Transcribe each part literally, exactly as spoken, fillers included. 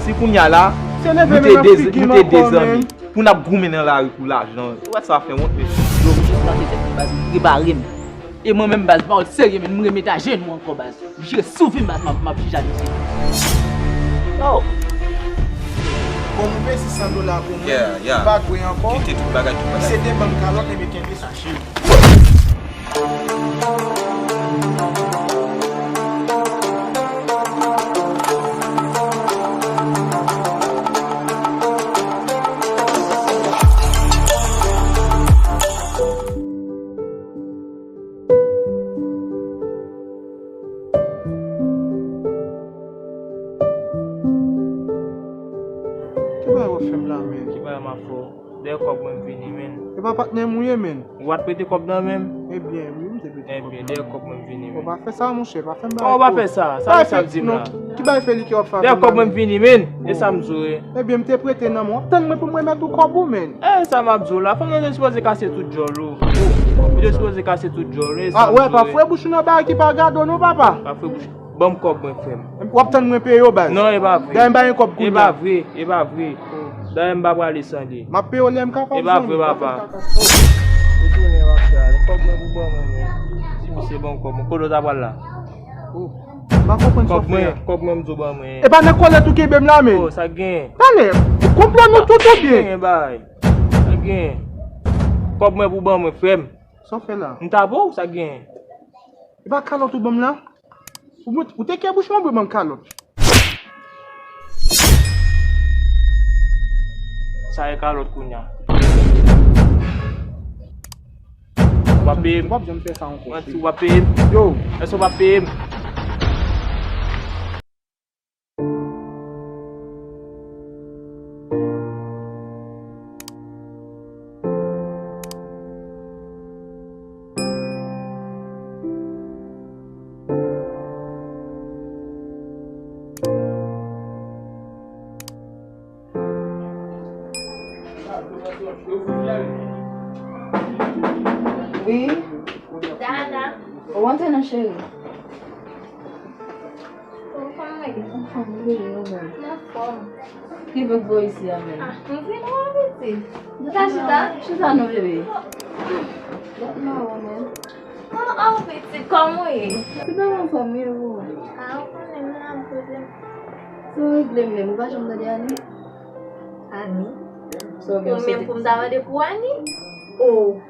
Si kounye a la, nou te de, nou te de zanmi, pou n ap goumen nan lari pou lajan. Ou wè sa fè wont, mesye. Yo, m jis kase tèt mwen, baz, m prepare m. E mwen menm, baz, pawòl serye, men m remete ajenou ankò, baz. M chire sou vi m, baz, m ap, m ap jije a misye. Yo! Bon, m ouvè sis san dola pou mwen, m pa dwe ankò. Kite tout bagay, tout bagay. Misye te ban m kalòt, ebyen kenbe sa, cheri. Ki bagay w ap fè m la, men? Ki bagay m ap fè w? Dèyè kòb mwen m vini, men. E pa patnè m ou ye, men. Ou pa t prete kòb nan men m? Ebyen, wi, m te prete kòb nan men. Ebyen, dèyè kòb mwen m vini, men. Ou pa fè sa, monchè, pa fè m bagay. Kòman w pa fè sa? Sa misye ap di m la? Ki bagay Felix w ap fè avè m la, men? Dèyè kòb mwen m vini, men. E sa m di w ye. Ebyen, m te prete nan men w. Tann mwen pou m remèt ou kòb ou, men. E sa m ap di w la? Fanm nan te sipoze kase tout djòl ou. Li te sipoze kase tout djòl ou, e sa m di w ye. A, wè, pa fouye bouch ou nan bagay ki pa gade w non, papa. Pa fouye bouch. Ban m kòb mwen, frè m. W ap tann mwen peye w, baz. Non, e pa vre. Dayè m pa gen kòb kounye a. E pa vre, e pa vre. Dayè m pa prale san li. M ap peye w lè m kapab. E pa vre, papa. Retounen, m ap pale. Kòb mwen pou ban mwen, men. Di misye ban m kòb mwen. Kote w ta pral la? M pa konprann sa w fè a. Kòb mwen, kòb mwen m di w ban mwen. E pa nan kòlèt ou kenbe m la, men. Oh, sa k genyen? Talè, konprann nou tout oubyen? Sa k genyen, bay? Sa k genyen? Kòb mwen pou ban mwen, frè m. Sa w fè la? M ta ba w, sa k genyen? E pa kalòt ou ban m la? Ou, ou te kè bouch mwen, ban m kalòt. Sa e kalòt kounye a. W ap peye m. W ap janm fè sa ankò. Mwen di w ap peye m. Yo. Èske w ap peye m? Wi. Dada. Ou antre non, cheri. Ou kòman ye? Anfòm, wi, ou menm? M anfòm. Ki vent voye isi a menm? Ah, m vin wè w, pitit. Ou ka chita? Chita non, bebe. Gad mawo menm. Oh, oh, pitit, kòman w ye? Pitit, m anfòm, e ou? Ah, ou konnen m la, m poze m. Sa w regle m menm, ou pa janm tande Ani? Ani? Ou menm pou m ta mande pou Ani? Oh.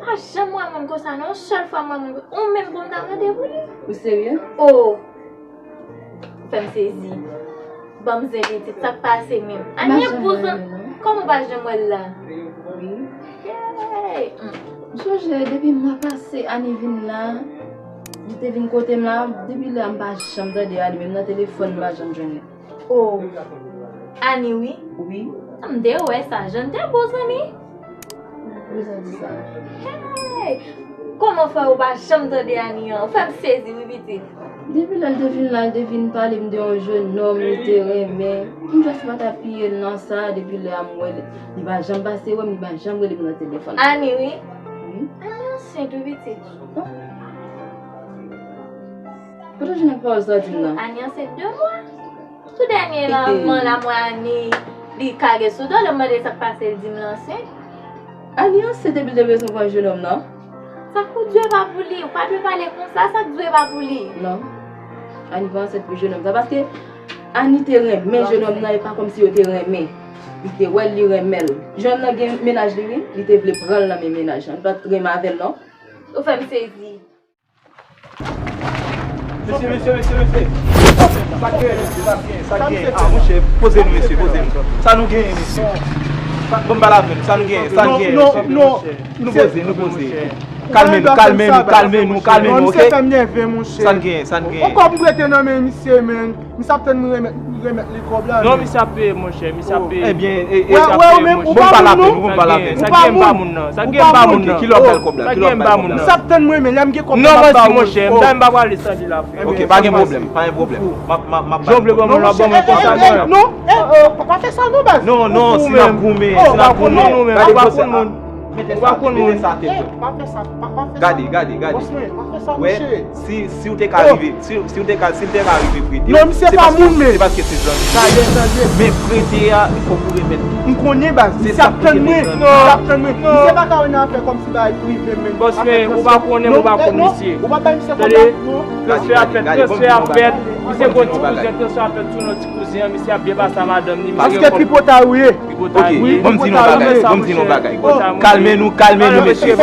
Pa janm wè moun konsa non, yon sèl fwa m wè moun konsa, ou menm pou m ta mande pou li. Ou serye? Oh! Ou fè m sezi. Ban m zen pitit, sa k pase menm? Ani pou zan, kòman w pa janm wè l la? Wi. Hey! M sonje depi mwa pase Ani vin la, li te vin kote m la, depi lè a m pa janm tande Ani, menm nan telefòn m pa janm jwenn li. Oh, Ani wi? Wi. M te wè sa, jan l te bon zanmi. Poukisa w di sa? Hey! Kòman fè ou pa janm tande Ani an? Ou fè m sezi wi, pitit. Depi lè l te vin la, l te vin pale m de yon jennonm li te renmen. M jis pa t apiye l nan sa, depi lè a m wè l, li pa janm pase wè m, li pa janm rele m nan telefòn. Ani wi? Wi. Ani ansent wi, pitit. Kote w jwenn ak pawòl sa w di m nan? Ani ansent de mwa. Tou dènye nan mwen la, mwen Ani, li kage sou do, lè m mande l sa k pase, l di m l ansent. Ani ansent epi l te bezwen pran jennonm nan? Sa k pou Dye pa pou li, ou pa dwe pale konsa, sa k Dye pa pou li. Non. Ani pa ansent pou jennonm sa, paske Ani te renmen jennonm nan, e pa kòmsi yo te renmen. Li te wè l, li renmen l. Jennonm nan gen mennaj li, wi, li te vle pran l nan men mennaj lan, li pa t renmen avè l, non. Ou fè m sezi. Mesye, mesye, mesye, mesye. Sa k genyen, mesye, sa k genyen, sa k genyen. Ah, monchè, poze nou, mesye, poze nou. Sa nou genyen, mesye? Sa, bon, m pale avè nou. Sa nou genyen, sa nou genyen, mesye? Nou poze, nou poze. Kalme nou, kalme nou, kalme nou, kalme nou, oke? Sa n genyen, sa n genyen? Ankò m prete nan men misye, men. Misye ap tann mwen remèt, remèt li kòb la. Non, misye ap peye, monchè, misye ap peye. Ebyen, e, e, wè, wè, ou menm, ou pa moun non. Sa gen pa moun nan, sa gen pa moun nan. Ki lè w ap ba l kòb la? Ki lè w ap ba l kòb la? Misye ap tann mwen, men lè m gen kòb la, m ap ba ou. Non, mèsi, monchè, m ta, m pa prale san li la, frè. Oke, pa gen pwoblèm, pa gen pwoblèm. M ap, m ap, m ap ba l kòb la. Jan w vle ban moun la, ban mwen konsa, non. Non, pa fè sa non, baz. Non, non, si n ap goumen, si n ap goumen, gade konsa. Mete sa, mete sa tèt yo. Pa fè sa, pa, pa fè sa. Gade, gade, gade. Bòs mwen, pa fè sa, monchè. Si, si w te ka rive, si, si w te ka, si l te ka rive prete w, se paske, se paske se zanmi. Tande, tande. Men prete a, fòk ou remèt. M konnen, baz. Misye ap tann mwen. Misye ap tann mwen. Misye pa ka wè nan afè kòmsi bagay prive, men. Bòs mwen, ou pa konnen, ou pa konn misye. Ou pa bay misye kòb la, non. Transfè a fèt, transfè a fèt. Misye gon ti kouzen, transfè a fèt sou non ti kouzen an, misye ap byen pase a madanm li, misye gen kòb. Paske tripotay ou ye. Ok, ban m di nou yon bagay, ban m di nou yon bagay. Kalme nou, kalme nou, mesye.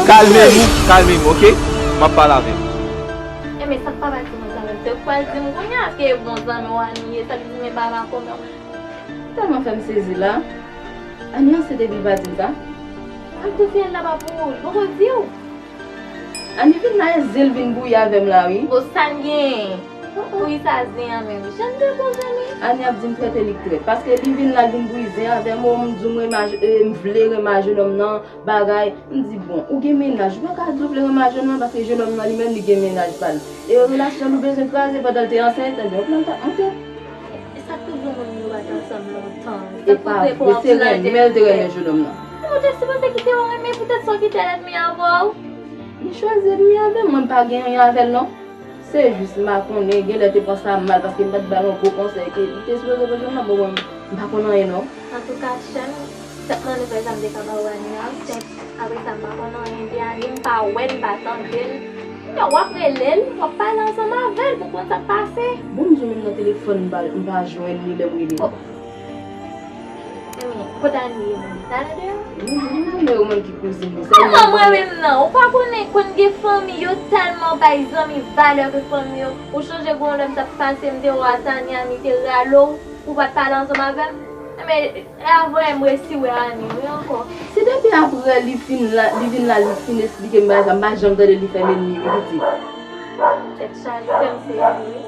Kalme nou, kalme nou, ok? M ap pale avè nou. E men sa k pa bay ti bon zanmi m, se ou k pral di m kounye a ke bon zanmi w a nou ye, sa k di men pa nan kòmè w. Ou tèlman fè m sezi la. Ani ansent epi l pa di m sa. Ak tou fiyèl la pa pou ou, li poko di w. Ani vin la e zen l vin bouyi avè m la wi. Bon, sa n genyen? Bouyi sa zen an menm. Jan n te bon zanmi. Ani ap di m trèt e li k trèt. Paske li vin la l vin bouyi zen avè m, o m di w m renmen a je-, e, m vle renmen a jenòm nan, bagay. M di, bon, ou gen mennaj, ou pa ka di w vle renmen a jenòm nan, paske jenòm nan li menm li gen mennaj pa l. E relasyon nou bezwen kraze pandan l te ansent, ebyen, w pran l t ap monte. E sa k tou granmoun yo bat ansanm lontan? E pa vre, se renmen l te renmen jenòm nan. Ou te sipoze kite w renmen, poutèt sa w kite l ènmi avè w? Li chwazi ènmi avè m, mwen m pa gen anyen avè l non. Se jis m pa konnen, genlè te pran sa mal paske m pa t ba l yon gwo konsèy ke li te sipoze pote m nan, bon mwen m pa konn anyen non. Antouka, chèn, tèt mwen nou fè sa m te ka ba w ane a, senp. Apre sa, m pa konn anyen de ane, m pa wè l, m pa tande l. Kounye a w ap rele l, w ap pale ansanm avè l pou konn sa k pase. Bon, m di w menm nan telefòn m pa, m pa jwenn li lè m rele l. Enben, kote Ani ye menm? L ale deyò? Non, non, non, men ou menm ki kouzin li. Kòman mwen menm nan? Ou pa konnen konn gen fanmi yo tèlman bay zanmi valè ke fanmi yo. Ou chonje gon lè m t ap pase m te wè w a Tania, Ani te rale w pou w pa t pale ansanm avè m? Enben, e avan m resi wè Ani wi ankò. Se depi apre li fin la, li vin la, li fin esplike m bagay sa, m pa janm tande li fè m ènmi wi pitit. Tèt chaje, fè m sezi wi.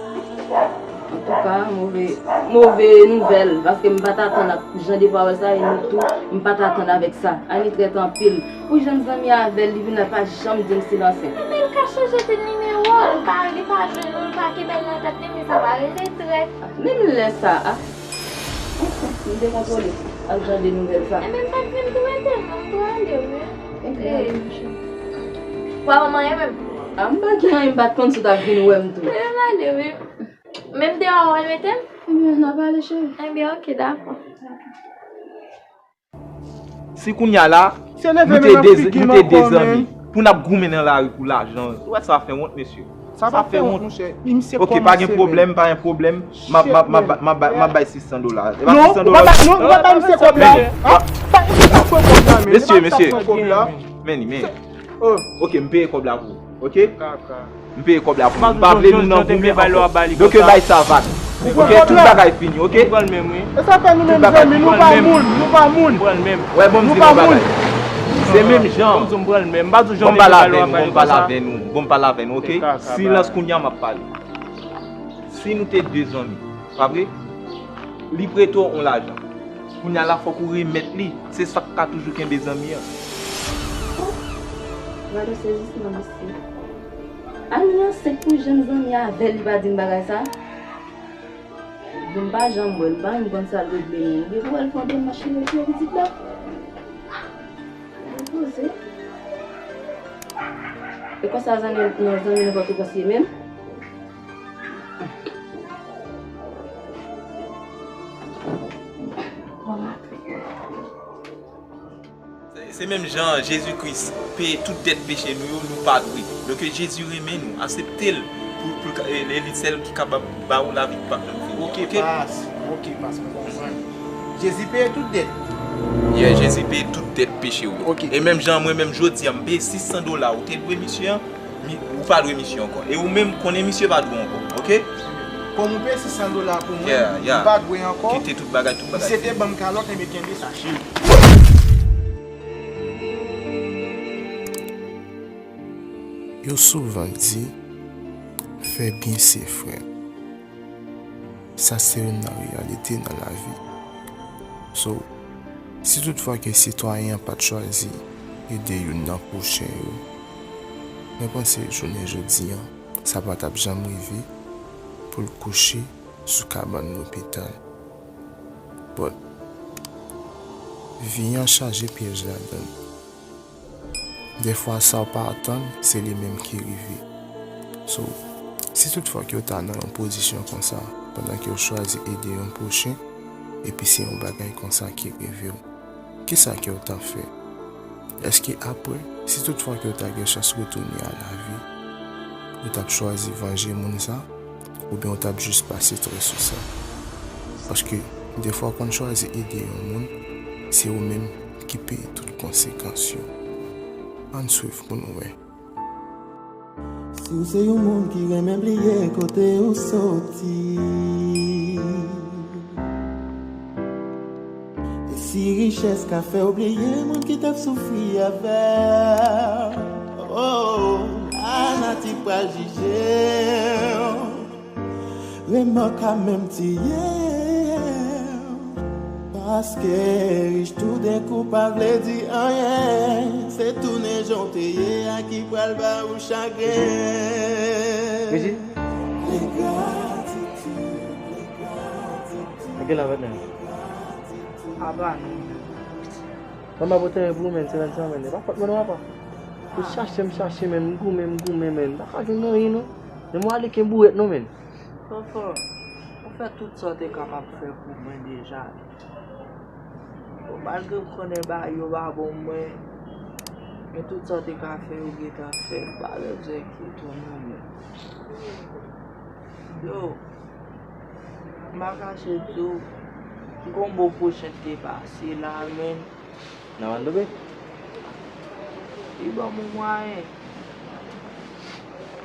Antouka, move, move nouvèl, paske m pa t atann ak jan de pawòl sa, e nou tou, m pa t atann avèk sa. Ani trèt anpil. Pou jan m zanmi avè l, li vin la pa janm di m si l ansent. Enben, l ka chanje de nimewo, li pa, li pa jwenn ou, li pa kenbe l nan tèt li, men sa pa rele trèt. Menm lè sa a, m dekontwole ak jan de nouvèl sa. Enben, m pa t vin pou rete non, m pou ale wi. Enben, w ap manyen menm? A, m pa gen anyen, m pa t konn si w t ap vin wè m tou. Enben, m ale wi. Menm deyò a w al mete m? Ebyen, n ap ale, cheri. Ebyen, oke, dakò. Si kounye a la, nou te de, nou te de zanmi, pou n ap goumen nan lari pou lajan, ou wè sa fè wont, mesye. Sa fè wont, monchè. Oke, pa gen pwoblèm, pa gen pwoblèm. M ap, m ap, m ap, m ap bay, m ap bay sis san dola. E pa sis san dola. Non, ou pa bay, non, ou pa bay misye kòb la. Mesye, mesye. Men li, men. Oke, m peye kòb la pou ou. Oke? M peye kòb la pou ou. M pa vle nou nan goumen ankò. Donk, bay sa vag. Oke, tout bagay fini, oke? E sa fè nou menm zanmi, nou pa moun, nou pa moun. Wè, bon, m di nou bagay. Se menm jan. Bon, m pale avè nou, bon, m pale avè nou, bon, m pale avè nou, oke? Silans kounye a, m ap pale. Si nou te de zanmi, pa vre? Li prete w yon lajan. Kounye a la, fòk ou remèt li. Se sa k ka toujou kenbe zanmi an. Gade sezisman misye. Ani ansent pou jan m zanmi avè l, li pa di m bagay sa. Bon, m pa janm wè l, m pa menm konn sa l regle menm. Li pou al fè yon demach li retire pitit la. Li poze. E konsa zanmi, nan zanmi nou pa tou konsiye menm. Se, se menm jan Jezi Kris peye tout dèt peche nou yo, nou pa dwe. Donk Jezi renmen nou, aksepte l pou, pou l ka, e, e li sèl ki kapab ba ou lavi ki pa janm fini. Oke, pas, oke, pas, m konprann. Jezi peye tout dèt. Yeah, Jezi peye tout dèt peche w yo. Oke. E menm jan mwen menm jodi a, m peye sis san dola ou te dwe misye an, mi, ou pa dwe misye ankò. E ou menm, konnen misye pa dwe w ankò, oke? Kòm ou peye sis san dola pou mwen, yeah, yeah, ou pa dwe ankò. Kite tout bagay, tout bagay. Misye te ban m kalòt, enben kenbe sa, cheri. Yo souvan di, fè byen se frè. Sa se youn nan reyalite nan lavi. So, si toutfwa ke sitwayen an pa t chwazi ede youn nan pwochen yo, mwen panse jounen jodi an, sa pa t ap janm rive pou l kouche sou kabann lopital. But, vi an chaje pyèj ladan l. Dèfwa sa w pa atann, se li menm ki rive. So, si tout fwa ke w ta nan yon pozisyon konsa, pandan ke w chwazi ede yon pwochen, epi se yon bagay konsa ki rive w, kisa ke w t ap fè? Èske apre, si tout fwa ke w ta gen chans retounen a lavi, ou t ap chwazi vanje moun sa? Oubyen w t ap jis pase trè sou sa? Paske, dèfwa w konn chwazi ede yon moun, se ou menm ki peye tout konsekans yo. Ann swiv pou n wè. Si w se yon moun ki renmen bliye kote ou soti, e si richès ka fè w bliye moun ki t ap soufri avè w, oh, lanati pral jije w. Remò ka menm tiye w. Paske rich toudenkou pa vle di anyen. Se tounen jan w te ye a ki pral ba ou chagren. Brigitte? Lengratitid, lengratitid. Lage la, patnè. Apa non. Mwen pa pote anyen pou ou, menn, se lè sa, menn. E pa fòt mwen non, apa. Ou chache m, chache, menn, m goumen, m goumen, menn. M pa ka jwenn anyen non. Menn, mwen ale ken bourèt non, menn. Fanfan, ou fè tout sa w te kapab fè pou mwen deja. Bon, malgre m konnen bagay yo pa bon mwen, men tout sa w te ka fè, ou gentan fè. M pa bezwen enkyete w non, menn. Yo, m pa kache di w, gon bon pwochen te pase la, menn. Nan Van Dobe? Li ban m yon mwayen.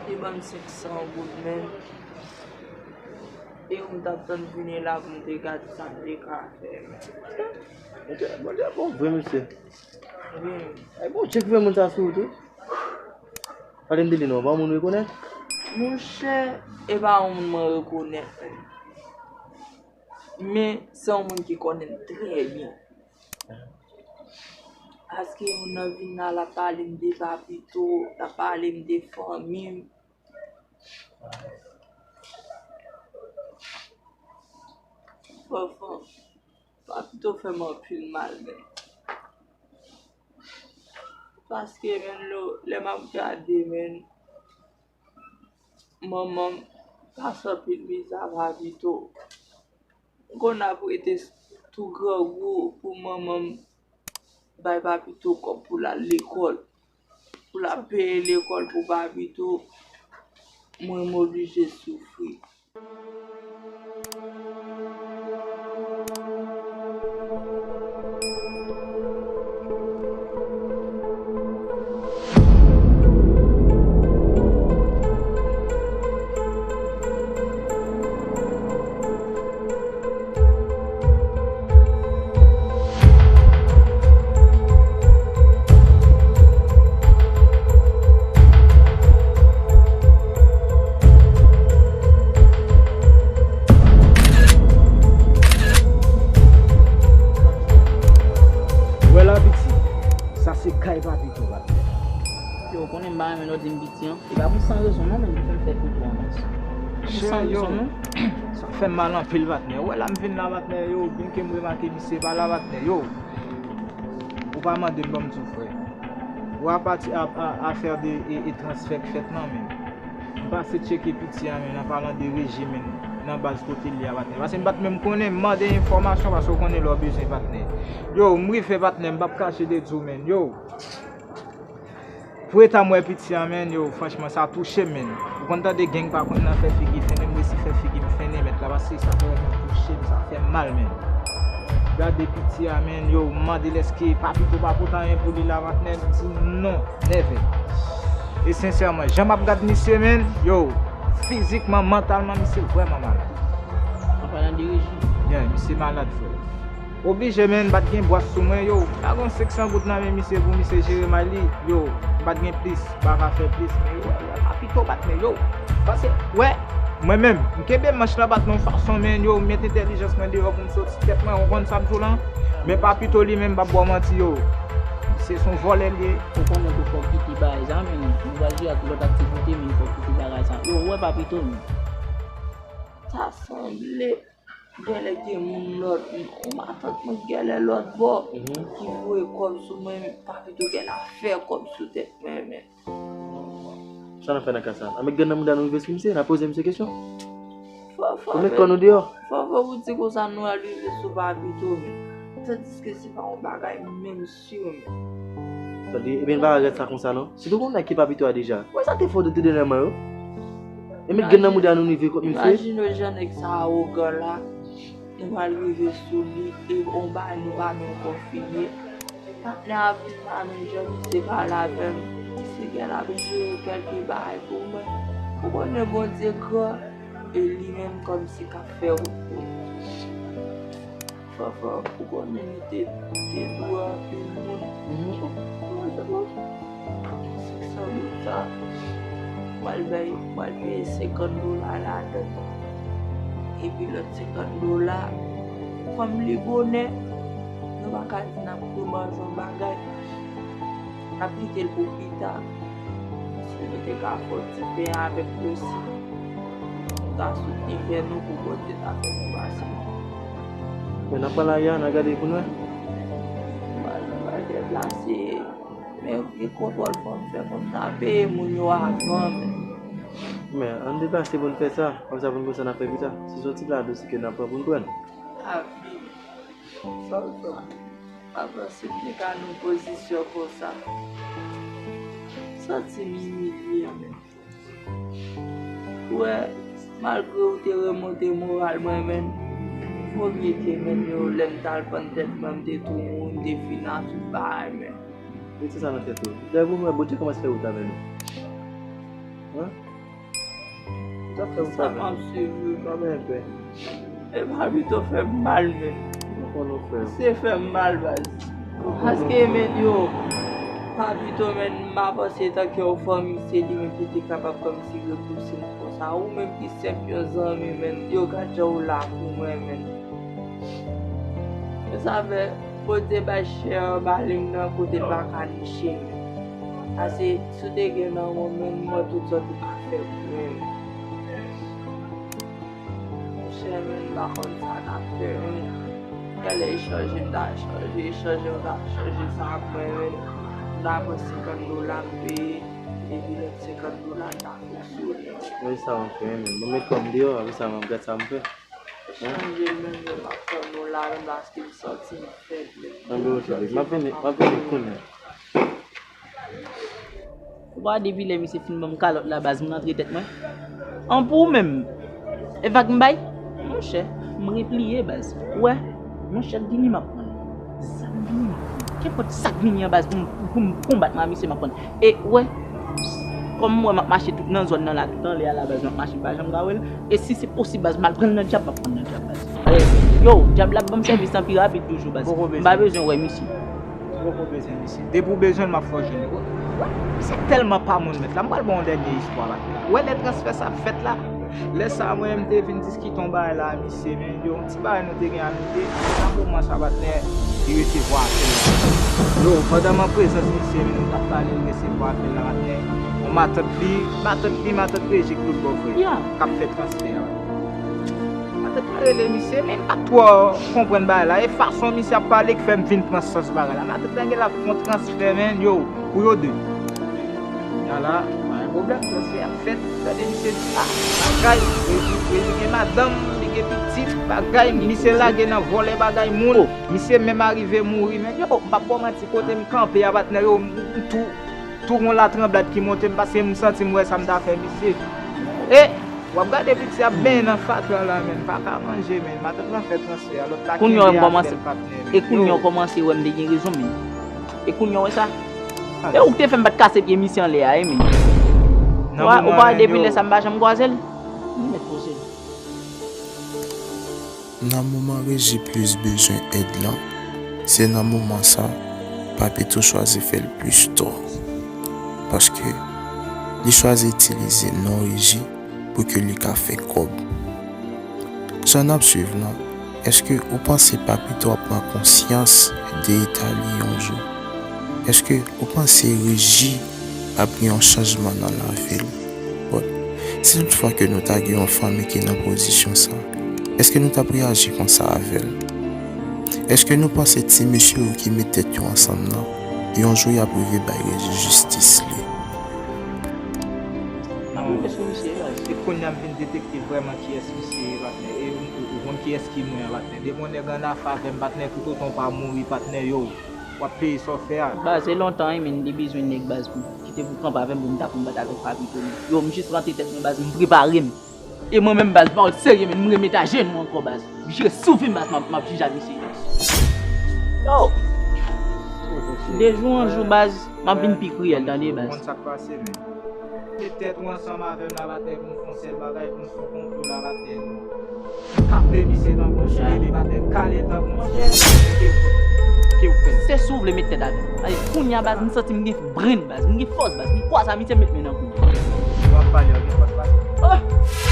Li ban m senk san goud, menn. E ou m t ap tann vini la pou m te gade sa m te ka fè, menn. Bondye, Bondye bon vre, mesye. Wi. Ay, Bondye ki fè moun sa sou ou tou. Pale m de li non, pa yon moun rekonèt? Monchè, e pa yon moun mwen rekonèt. Men, se yon moun ki konnen m trè byen. Paske moun nan vin la, l ap pale m de Papito, l ap pale m de fanmi m. Fanfan, Papito fè m anpil mal, menn. Paske, menn, lo-, lè m ap gade, menn, manman m pase anpil mizè a Papito. M konn ap rete tou grangou pou manman m bay Papito kòb pou l al lekòl. Pou l ap peye lekòl pou Papito, mwen m oblije soufri. Wè la, piti. Sa se kay Papito, patnè. Yo, ou konnen m pa renmen lè w di m piti an. E pa pou san rezon non, menn, ki fè m fè pito an, baz. Pou san rezon non. Sa fè m mal anpil, patnè. Ou wè la m vin la, patnè, yo, byen ke m remake misye pa la, patnè, yo. Ou pa mande m, ban m di w, frè. Ou apati a, a, afè de, e, e transfè k fèt lan, menn. M pase tcheke piti a, menn, an palan de Reji, menn, nan baz kote l ye a, patnè. Paske m pa t menm konnen, m mande enfòmasyon, paske w konnen lè w bezwen, patnè. Yo, m rive, patnè, m p ap kache de di w, menn. Yo. Pou eta m wè piti a, menn, yo, franchman, sa touche m, menn. Ou konn tande gang pa konn nan fè figi fennen, m resi fè figi m fennen, mèt la, paske sa vrèman touche m, sa fè m mal, menn. Gade piti a, menn, yo, m mande l èske Papito pa pote anyen pou li la, patnè, m di non, never. E sensèman, jan m ap gad misye, menn, yo, fizikman, mantalman, misye vrèman malad. An palan de Reji? Yeah, misye malad, frè. Oblije, menn, m pa t gen bwat sou mwen, yo. M ta gen senk san goud nan men misye pou misye jere may li, yo. M pa t gen plis, m pa ka fè plis, men yo, wè, wè, Papito bat, men yo. Paske, wè, mwen menm, m kenbe manch lan bat nan yon fason, menn, yo, m met entèlijans mwen deyò pou m soti tèt mwen, ou konn sa m di w lan? Men Papito li menm, m p ap ba w manti, yo. Se, se yon vòlè l ye. Ou konnen tou fò w kite bagay sa, menn, nou pral jere ak lòt aktivite, menn, fò w kite bagay sa. Yo, ou wè Papito, menn. Sa sanble. Genlè gen moun lòt, yon matant mwen genlè lòt bò, ki voye kòb sou mwen, men Papito genlè ap fè kòb sou tèt mwen, men. Sa n ap fè nan ka sa? Ann met grenn nan mouda nou rive sou misye, n a poze misye kesyon. Fò, fò, ou met kò nou deyò. Fò, fò, ou di konsa nou al rive sou Papito, men. Tandiske se pa yon bagay menm si yo menm. Tande, ebyen, n pa ka gad sa konsa, non. Si nou konn nèg ki Papito a deja, wè sa te fè w de, de, dènèman yo. E met grenn nan mouda nou rive kot misye. Imajine w jan nèg sa awogan la, nou pral rive sou li, e yon bagay nou pa menm konfime. Patnè a vin la menm jan misye pale avè m. Misye genlè ap jere kèlke bagay pou mwen. Ou konnen Bondye gran, e li menm kòmsi k ap fè wout pou mwen. Fòfò, ou konnen nou te, te dwe anpil moun. Mwen se bon. Senk san dola. Mwen al bay, mwen al peye senkant dola ladan. Epi lòt senkant dola, kòm li bonè, nou pa ka di n ap remanje yon bagay. N ap kite l pou pita. Si nou te ka fè yon ti pen avèk yo si, nou ta soutni frè nou pou Bondye ta fè nou pase. Men n ap pran lari a, n a gade pou n wè. Mal, mal deplase. Men gen kontwòl fò m fè pou m ta peye moun yo avan, men. Men, ann deplase pou n fè sa. Konsa pou n konsa n ap fè pita. Si se yon ti pla dous ke n ap pran pou n pran. Abi. Fò, fò. Pa panse m te ka nan pozisyon konsa. Santi m imilye, men. Ou wè, malgre ou te remonte moral mwen, men, fò m ye ke, men, yo, lè m t al pann tèt mwen, m te tou wou, m te fina tout bagay, men. Mete sa nan tèt ou. Dèyè pou mwen, Bondye kòmanse fè wout avè nou. Hein? Sa fè m pa byen. Sa m ap swiv yo. Pa byen pè. E Papito fè m mal, men. Mwen konn ou fè. Se fè m mal, baz. Paske, men, yo, Papito, men, m pa panse tanke yon fanmi se li menm ki te kapab kòmsi repouse m konsa. Ou menm ki senp yon zanmi, men, yo, gad jan ou la pou mwen, men. Men sa fè, Bondye bay chè an ba li m nan kote l pa ka niche, men. Ase, si w te gen nan mwen, men, mwen tout sa w te ka fè pou mwen, men. Monchè, men, m pa konn sa n ap fè, men. Genlè echanj m ta chanje, echanj m ta chanje sa ak mwen, men. M ta pran senkant dola m peye, epi lòt senkant dola m ta fonksyone. Wi, sa m ap fè, men. Mwen met kò m deyò, apre sa, m ap gad sa m fè. Echanj l, men, men, m ap pran nou la, men, paske m santi m fèb, men. Anben, oke, m ap vini, m ap vini kounye a. Ou pa wè depi lè misye fin ban m kalòt la, baz, m rantre tèt mwen. An pou ou menm. E vag m bay? Monchè, m repliye, baz. Ou wè? Monchè, vini m ap pran. Sa k vini m ap pran. Kenpòt sa k vini an, baz, pou m, pou m konbat mwen ak misye, m ap pran. E ou wè? Kòm m wè m ap mache tout nan zòn nan la, tout anlè a la, baz, m ap mache, m pa janm ka wè l. E si se posib, baz, m al pran l nan dyab, m ap pran l nan dyab, baz. Yo, dyab la ap ban m sèvis lan pi rapid toujou, baz. M pa bezwen wè misye. Ou poko bezwen misye. Depi w bezwen l, m ap fè w jwenn li. Misye tèlman pa moun mèt la. M pral ba w yon dènye istwa la. Ou wè lè transfè sa ap fèt la? Lè sa a, mwen menm, m te vin diskite yon bagay la a misye, men yo, yon ti bagay nou te gen a nou de. Nan moman sa, patnè, li resevwa apèl la. Yo, pandan m an prezans misye, men nou t ap pale, li resevwa apèl la, patnè. Yon matant li, matant li, matant Rejik, tout bon vre, k ap fè transfè a. Matant la rele misye, men m pa t twò konprann bagay la. E fason misye ap pale k fè m vin pran sans bagay la. Matant la genlè ap fè yon transfè, men, yo, pou yo de. Kounye a la, pa gen pwoblèm, transfè ap fèt. Gade misye di, a, bagay, Rejik, Rejik gen madanm, li gen pitit, bagay, misye lage nan vòlè bagay moun. Misye menm arive mouri, men, yo, m p ap ba w manti, kote m kanpe a, patnè, yo, m tou, tou gon latranblad ki monte m, paske m santi m wè sa m ta fè misye. E, w ap gade piti ap benyen nan fatra la, men, pa ka manje, men, matant lan fè transfè a, lòt la kenbe afè l, patnè, men. E kounye a w kòmanse wè m te gen rezon, men. E kounye a w wè sa? E ou k te fè m pa t kase pye misye anlè a, wi, men. Ou pa, ou pa wè depi lè sa m pa janm kwaze l? M mèt poze l. Nan moman Reji plis bezwen èd lan, se nan moman sa Papito chwazi fè l plis tò. Paske li chwazi itilize non Reji pou ke li ka fè kòb. Jan n ap swiv lan, èske ou panse Papito ap pran konsyans de eta li yon jou? Èske ou panse Reji ap gen yon chanjman nan lavi l? Bon, si toutfwa ke nou ta gen yon fanmi ki nan pozisyon sa, Èske nou t ap reyaji konsa avè l? Èske nou panse ti mesye yo ki met tèt yo ansanm nan, yon jou y ap rive bay Regi jistis li? M ap rive sou misye, baz. Se kounye a m vin detekte vrèman kiyès misye ye, patnè. E ou, ou konn kiyès ki mwen an, patnè. Depi yon nèg an afè avè m, patnè, toutotan w pa mouri, patnè, yo, w ap peye sa w fè a. Baz, se lontan wi, men m te bezwen nèg, baz, pou kite pou kanpe avè m, pou m ta konn bat avèk Papito, men. Yo, m jis rantre tèt mwen, baz, m prepare m. E mwen menm, baz, pawòl serye, men m remet ajenou ankò, baz. M jire sou vi m, baz, m ap, m ap jije ak misye. Yo! De jou an jou, baz, m ap vin pi kriyèl, tande, baz. Konn sa k pase, men. Met tèt ou ansanm avè m la, batè, pou n fè yon sèl bagay, pou n fè yon konplo la, batè. M kape misye tankou yon chen, epi batè, m kale tankou yon chen. Ke, ke w fè? Se si w vle met tèt avè m. Alè, kounye a, baz, m santi m gen brenn, baz, m gen fòs, baz, m kwè sa misye met men nan kou. W ap pale, w gen fòs, baz. Oh!